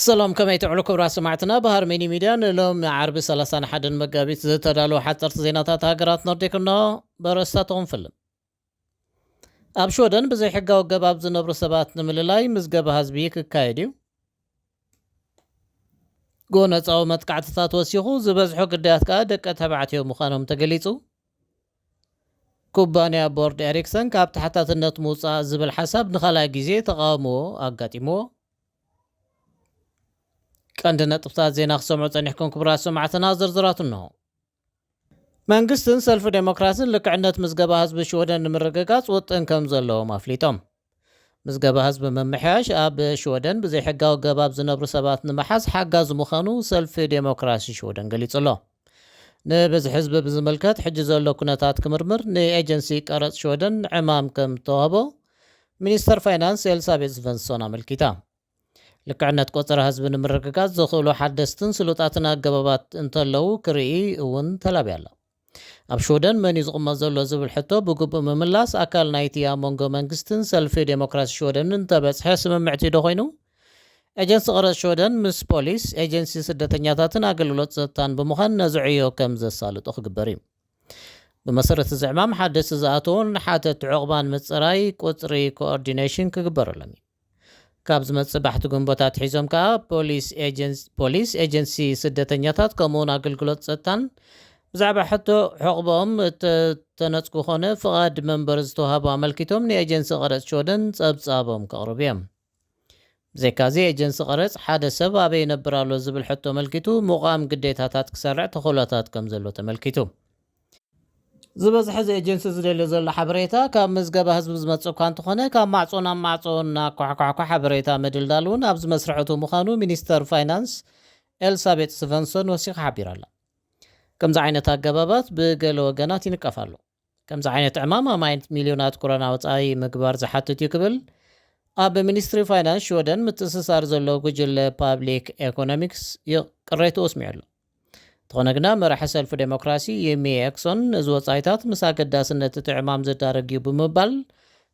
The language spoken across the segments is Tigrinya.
ሰላም፣ ከመይ ትዕሉ ክቡራት ሰማዕትና? ብሃርሜኒ ሚድያ ንሎም ዓርቢ ሰላሳን ሓደን መጋቢት ዝተዳለወ ሓፀርቲ ዜናታት ሃገራት ኖርዲክ እንሆ። በረስታቶም ፍልም። ኣብ ሽወደን ብዘይሕጋዊ ኣገባብ ዝነብሩ ሰባት ንምልላይ ምዝገባ ህዝቢ ክካየድ እዩ። ጎነፃዊ መጥቃዕትታት ወሲኹ፣ ዝበዝሑ ግዳያት ከኣ ደቂ ተባዕትዮ ምዃኖም ተገሊጹ። ኩባንያ ቦርድ ኤሪክሰን ካብ ተሓታትነት ምውፃእ ዝብል ሓሳብ ንኻልኣይ ግዜ ተቓውሞ ኣጋጢምዎ። ቀንዲ ነጥብታት ዜና ክሰምዑ ጸኒሕኩም ክቡራት ሰማዕትና፣ ዝርዝራቱ እንሆ። መንግስትን ሰልፊ ዴሞክራሲን ልክዕነት ምዝገባ ህዝቢ ሽወደን ንምርግጋጽ ውጥን ከም ዘለዎም ኣፍሊጦም። ምዝገባ ህዝቢ ምምሕያሽ ኣብ ሽወደን ብዘይሕጋዊ ኣገባብ ዝነብሩ ሰባት ንምሓዝ ሓጋዚ ምዃኑ ሰልፊ ዴሞክራሲ ሽወደን ገሊጹ ኣሎ። ንብዝሒ ህዝቢ ብዝምልከት ሕጂ ዘሎ ኩነታት ክምርምር ንኤጀንሲ ቀረጽ ሽወደን ዕማም ከም ተዋህቦ ሚኒስተር ፋይናንስ ኤልሳቤት ስቨንሶን ኣመልኪታ። ልክዕነት ቆጸራ ህዝቢ ንምርግጋጽ ዘኽእሉ ሓደስትን ስሉጣትን ኣገባባት እንተለዉ ክርኢ እውን ተላብያ ኣላ። ኣብ ሽወደን መን እዩ ዝቕመጥ ዘሎ ዝብል ሕቶ ብግቡእ ምምላስ ኣካል ናይቲ ኣብ መንጎ መንግስትን ሰልፊ ዴሞክራሲ ሽወደንን እንተበጽሐ ስምምዕቲ ዶ ኮይኑ? ኤጀንሲ ቀረጽ ሽወደን ምስ ፖሊስ፣ ኤጀንሲ ስደተኛታትን ኣገልግሎት ጸጥታን ብምዃን ነዚ ዕዮ ከም ዘሳልጦ ክግበር እዩ። ብመሰረት እዚ ዕማም ሓደስቲ ዝኣተዉን ሓተቲ ዕቑባን ምጽራይ ቁጽሪ ኮኦርዲኔሽን ክግበረሎም እዩ። ካብ ዝመጽእ ባሕቲ ግንቦት ኣትሒዞም ከኣ ፖሊስ ኤጀንስ-፣ ፖሊስ ኤጀንሲ ስደተኛታት ከምኡውን ኣገልግሎት ጸጥታን ብዛዕባ ሕቶ ሕቑቦም እተነጽጉ ኮነ ፍቓድ መንበሪ ዝተዋህቦ ኣመልኪቶም ንኤጀንሲ ቀረጽ ሽወደን ጸብጻቦም ከቕርቡ እዮም። ብዘይካዚ ኤጀንሲ ቀረጽ ሓደ ሰብ ኣበይ ይነብር ኣሎ ዝብል ሕቶ ኣመልኪቱ ምቋም ግዴታታት ክሰርዕ ተኽእሎታት ከም ዘሎ ተመልኪቱ። ዝበዝሐ እዚ ኤጀንሲ ዝደልዮ ዘሎ ሓበሬታ ካብ ምዝገባ ህዝቢ ዝመጽእ እኳ እንተኾነ፣ ካብ ማዕጾ ናብ ማዕጾ እናኳሕኳሕኳ ሓበሬታ ምድልዳል እውን ኣብዚ መስርሕ እቱ ምዃኑ ሚኒስተር ፋይናንስ ኤልሳቤጥ ስቨንሶን ወሲኻ ሓቢራ ኣላ። ከምዚ ዓይነት ኣገባባት ብገለ ወገናት ይንቀፍ ኣሎ። ከምዚ ዓይነት ዕማም ኣማኢት ሚልዮናት ኮሮና ወጻኢ ምግባር ዝሓትት እዩ ክብል ኣብ ሚኒስትሪ ፋይናንስ ሽወደን ምትእስሳር ዘለዎ ጉጅለ ፓብሊክ ኤኮኖሚክስ ይ-፣ ቅሬትኡ ኣስሚዑ ኣሎ። እንተኾነ ግና መራሒ ሰልፊ ዴሞክራሲ ዪሚ ኤክሶን ነዚ ወጻኢታት ምስ ኣገዳስነት እቲ ዕማም ዝዳረግ እዩ ብምባል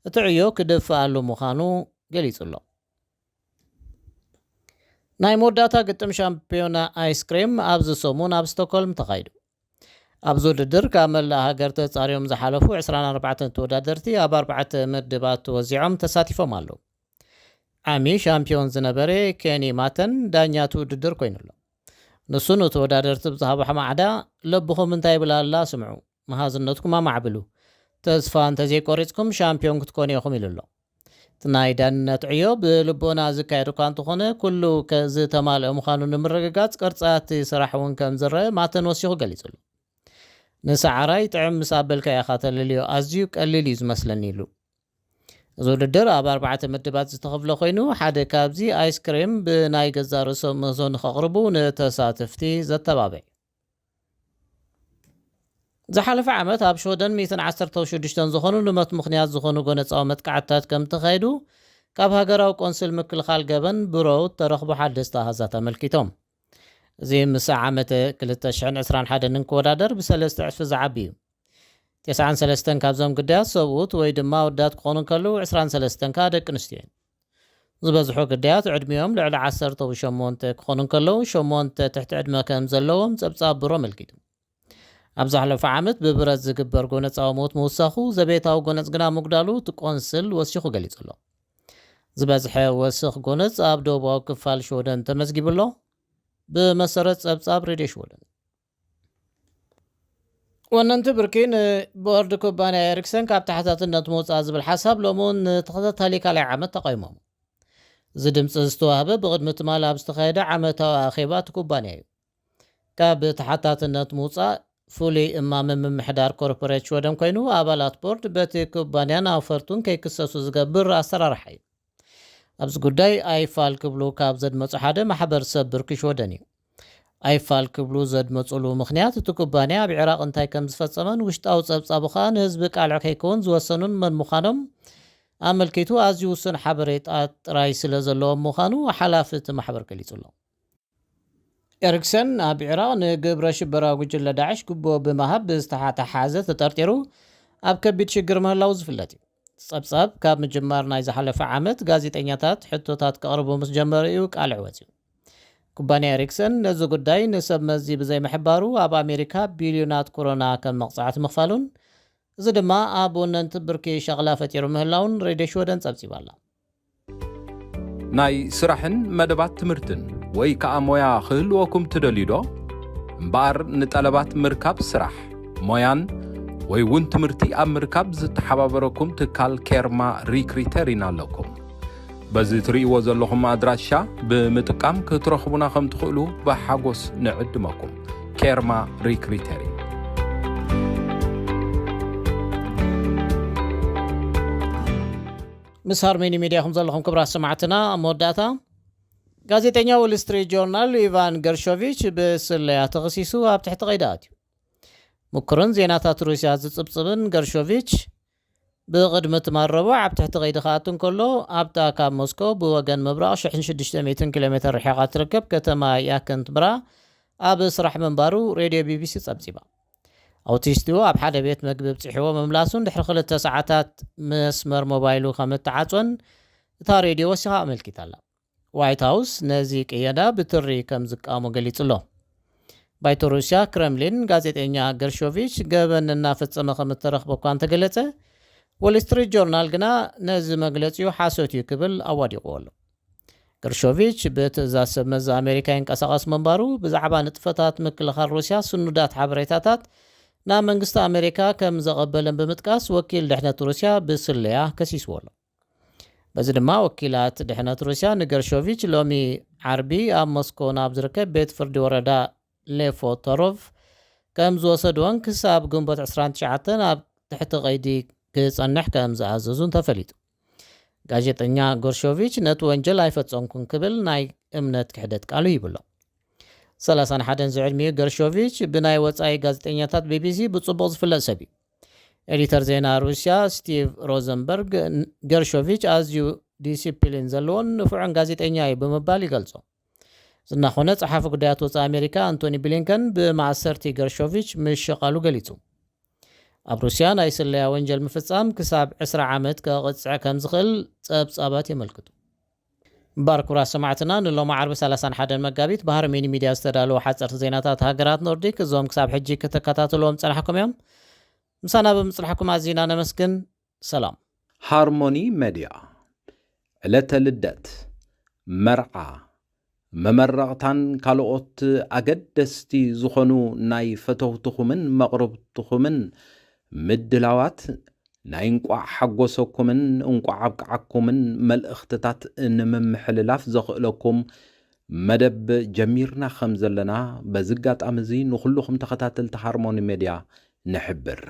እቲ ዕዮ ክድፍኣሉ ምዃኑ ገሊጹ ኣሎ። ናይ መወዳእታ ግጥም ሻምፒዮና ኣይስክሬም ኣብዚ ሰሙን ኣብ ስቶክሆልም ተኻይዱ። ኣብዚ ውድድር ካብ መላእ ሃገር ተጻርዮም ዝሓለፉ ዕስራን ኣርባዕተን ተወዳደርቲ ኣብ ኣርባዕተ ምድባት ተወዚዖም ተሳቲፎም ኣለዉ። ዓሚ ሻምፒዮን ዝነበረ ኬኒ ማተን ዳኛ እቲ ውድድር ኮይኑ ኣሎ። ንሱ ንተወዳደርቲ ብዝሃቦ ማዕዳ፣ "ለብኹም እንታይ ይብል ኣላ ስምዑ፣ መሃዝነትኩም ኣማዕብሉ። ተስፋ እንተዘይቆሪጽኩም ሻምፒዮን ክትኮኑ ኢኹም" ኢሉ ኣሎ። እቲ ናይ ዳንነት ዕዮ ብልቦና ዝካየድ እኳ እንተኾነ፣ ኩሉ ከ-፣ ዝተማልአ ምዃኑ ንምርግጋጽ ቅርጻ እቲ ስራሕ እውን ከም ዝረአ ማተን ወሲኹ ገሊጹ ኣሎ። "ንሰዓራይ ጥዕም ምስ ኣበልካ ኢኻ ተለልዮ፣ ኣዝዩ ቀሊል እዩ ዝመስለኒ" ኢሉ። እዚ ውድድር ኣብ ኣርባዕተ ምድባት ዝተኸፍለ ኮይኑ፣ ሓደ ካብዚ ኣይስክሬም ብናይ ገዛእ ርእሶም ምህዞ ንኸቕርቡ ንተሳተፍቲ ዘተባብዕ እዩ። ዝሓለፈ ዓመት ኣብ ሽወደን ሚእትን ዓሰርተ ሽዱሽተን ዝኾኑ ንሞት ምኽንያት ዝኾኑ ጎነጻዊ መጥቃዕትታት ከም ተኻየዱ ካብ ሃገራዊ ቆንስል ምክልኻል ገበን ብሮው እተረኽቡ ሓደስቲ ኣሃዛት ኣመልኪቶም። እዚ ምስ ዓመት ክልተ ሽሕን ዕስራን ሓደን እንክወዳደር ብሰለስተ ዕጽፊ ዝዓቢ እዩ። ተስዓን ሰለስተን ካብዞም ግዳያት ሰብኡት ወይ ድማ ኣወዳት ክኾኑ እንከለዉ፣ ዕስራን ሰለስተን ከኣ ደቂ ኣንስትዮ እየን። ዝበዝሑ ግዳያት ዕድሚኦም ልዕሊ ዓሰርተ ሸሞንተ ክኾኑ እንከለዉ፣ ሸሞንተ ትሕቲ ዕድመ ከም ዘለዎም ጸብጻብ ብሮ ኣመልኪቱ። ኣብ ዝሓለፈ ዓመት ብብረት ዝግበር ጎነጻዊ ሞት ምውሳኹ፣ ዘቤታዊ ጎነጽ ግና ምጉዳሉ እቲ ቆንስል ወሲኹ ገሊጹ ኣሎ። ዝበዝሐ ወስኽ ጎነጽ ኣብ ደቡባዊ ክፋል ሽወደን ተመዝጊቡ ኣሎ፣ ብመሰረት ጸብጻብ ሬድዮ ሽወደን። ወነንቲ ብርኪ ንቦርድ ኩባንያ ኤሪክሰን ካብ ተሓታትነት ምውጻእ ዝብል ሓሳብ ሎሚ እውን ንተኸታታሊ ካልኣይ ዓመት ተቓዊሞም። እዚ ድምጺ ዝተዋህበ ብቕድሚ ትማሊ ኣብ ዝተኻየደ ዓመታዊ ኣኼባ እቲ ኩባንያ እዩ። ካብ ተሓታትነት ምውጻእ ፍሉይ እማመ ምምሕዳር ኮርፖሬት ሽወደን ኮይኑ፣ ኣባላት ቦርድ በቲ ኩባንያን ኣውፈርቱን ከይክሰሱ ዝገብር ኣሰራርሓ እዩ። ኣብዚ ጉዳይ ኣይፋል ክብሉ ካብ ዘድመጹ ሓደ ማሕበር ሰብ ብርኪ ሽወደን እዩ። ኣይፋል ክብሉ ዘድመጹሉ ምኽንያት እቲ ኩባንያ ኣብ ዒራቕ እንታይ ከም ዝፈጸመን ውሽጣዊ ጸብጻቡ ከኣ ንህዝቢ ቃልዕ ከይከውን ዝወሰኑን መን ምዃኖም ኣመልኪቱ ኣዝዩ ውሱን ሓበሬታ ጥራይ ስለ ዘለዎም ምዃኑ ሓላፊ እቲ ማሕበር ገሊጹ ኣሎ። ኤሪክሰን ኣብ ዒራቕ ንግብረ ሽበራዊ ጉጅለ ዳዕሽ ግቡእ ብምሃብ ብዝተሓሓዘ ተጠርጢሩ ኣብ ከቢድ ሽግር ምህላዉ ዝፍለጥ እዩ። ጸብጻብ ካብ ምጅማር ናይ ዝሓለፈ ዓመት ጋዜጠኛታት ሕቶታት ከቕርቡ ምስ ጀመሩ እዩ ቃልዕ ወጺኡ። ኩባንያ ኤሪክሰን ነዚ ጉዳይ ንሰብ መዚ ብዘይምሕባሩ ኣብ ኣሜሪካ ቢልዮናት ኮሮና ከም መቕጻዕቲ ምኽፋሉን፣ እዚ ድማ ኣብ ወነንቲ ብርኪ ሸቕላ ፈጢሩ ምህላውን ሬድዮ ሽወደን ጸብጺባ ኣላ። ናይ ስራሕን መደባት ትምህርትን ወይ ከኣ ሞያ ክህልወኩም ትደልዩ ዶ? እምበኣር ንጠለባት ምርካብ ስራሕ፣ ሞያን ወይ እውን ትምህርቲ ኣብ ምርካብ ዝተሓባበረኩም ትካል ኬርማ ሪክሪተር ኢና ኣለኩም። በዚ ትርእይዎ ዘለኹም ኣድራሻ ብምጥቃም ክትረኽቡና ከም ትኽእሉ ብሓጎስ ንዕድመኩም። ኬርማ ሪክሪተር። ምስ ሃርሜኒ ሚድያ ኹም ዘለኹም ክብራት ሰማዕትና ኣብ መወዳእታ፣ ጋዜጠኛ ዎል ስትሪት ጆርናል ኢቫን ገርሾቪች ብስለያ ተኸሲሱ ኣብ ትሕቲ ቀይዲ ኣትዩ። ምኩርን ዜናታት ሩስያ ዝጽብጽብን ገርሾቪች ብቕድሚ ትማል ረቡዕ ኣብ ትሕቲ ቀይዲ ክኣቱ እንከሎ፣ ኣብታ ካብ ሞስኮ ብወገን ምብራቕ ሽሕን ሽዱሽተ ሚእትን ኪሎ ሜትር ርሒቓ ትርከብ ከተማ ያከንትብራ ኣብ ስራሕ ምንባሩ ሬድዮ ቢቢሲ ጸብጺባ። ኣውቲስቱ ኣብ ሓደ ቤት መግቢ ብጽሕዎ ምምላሱን ድሕሪ ክልተ ሰዓታት መስመር ሞባይሉ ከም እተዓጽወን እታ ሬድዮ ወሲኻ ኣመልኪታ ኣላ። ዋይት ሃውስ ነዚ ቅየዳ ብትሪ ከም ዝቃወሞ ገሊጹ ኣሎ። ባይቶ ሩስያ ክረምሊን ጋዜጠኛ ገርሾቪች ገበን እናፈጸመ ከም እተረኽቦ እኳ እንተገለጸ፣ ዎል ስትሪት ጆርናል ግና ነዚ መግለጺኡ ሓሶት እዩ ክብል ኣዋዲቕዎ ኣሎ። ገርሾቪች ብትእዛዝ ሰብ መዚ ኣሜሪካ ይንቀሳቐስ ምንባሩ ብዛዕባ ንጥፈታት ምክልኻል ሩስያ ስኑዳት ሓበሬታታት ናብ መንግስቲ ኣሜሪካ ከም ዘቐበለን ብምጥቃስ ወኪል ድሕነት ሩስያ ብስለያ ከሲስዎ ኣሎ። በዚ ድማ ወኪላት ድሕነት ሩስያ ንገርሾቪች ሎሚ ዓርቢ ኣብ ሞስኮ ናብ ዝርከብ ቤት ፍርዲ ወረዳ ሌፎቶሮቭ ከም ዝወሰድዎን ክሳብ ግንቦት ዕስራን ትሽዓተን ኣብ ትሕቲ ቀይዲ ክጸንሕ ከም ዝኣዘዙን ተፈሊጡ። ጋዜጠኛ ገርሾቪች ነቲ ወንጀል ኣይፈጸምኩን ክብል ናይ እምነት ክሕደት ቃሉ ይብሎ። ሰላሳን ሓደን ዝዕድሚኡ ገርሾቪች ብናይ ወጻኢ ጋዜጠኛታት ቢቢሲ ብጽቡቕ ዝፍለጥ ሰብ እዩ። ኤዲተር ዜና ሩስያ ስቲቭ ሮዘንበርግ ገርሾቪች ኣዝዩ ዲሲፕሊን ዘለዎን ንፉዕን ጋዜጠኛ እዩ ብምባል ይገልጾ። ዝናኾነ ጸሓፊ ጉዳያት ወጻኢ ኣሜሪካ ኣንቶኒ ብሊንከን ብማእሰርቲ ገርሾቪች ምሽቓሉ ገሊጹ። ኣብ ሩስያ ናይ ስለያ ወንጀል ምፍጻም ክሳብ ዕስራ ዓመት ከቕጽዕ ከም ዝኽእል ጸብጻባት የመልክቱ። ባር ክቡራት ሰማዕትና፣ ንሎሚ ዓርቢ ሰላሳን ሓደን መጋቢት ብሃርሜኒ ሚድያ ዝተዳለዉ ሓጸርቲ ዜናታት ሃገራት ኖርዲክ እዞም ክሳብ ሕጂ ክትከታተልዎም ጸናሕኩም እዮም። ምሳና ብምጽናሕኩም ኣዚና ነመስግን። ሰላም። ሃርሞኒ ሜድያ። ዕለተ ልደት፣ መርዓ፣ መመረቕታን ካልኦት ኣገደስቲ ዝኾኑ ናይ ፈተውትኹምን መቕርብትኹምን ምድላዋት ናይ እንቋዕ ሓጎሰኩምን እንቋዕ ኣብቅዓኩምን መልእኽትታት ንምምሕልላፍ ዘኽእለኩም መደብ ጀሚርና ከም ዘለና በዚ ኣጋጣሚ እዚ ንኹልኹም ተኸታተልቲ ሃርሞኒ ሜድያ ንሕብር።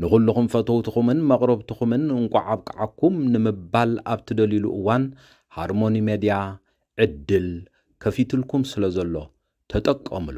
ንኹልኹም ፈተውትኹምን መቕረብትኹምን እንቋዕ ኣብቅዓኩም ንምባል ኣብ ትደልዩሉ እዋን ሃርሞኒ ሜድያ ዕድል ከፊትልኩም ስለ ዘሎ ተጠቀምሉ።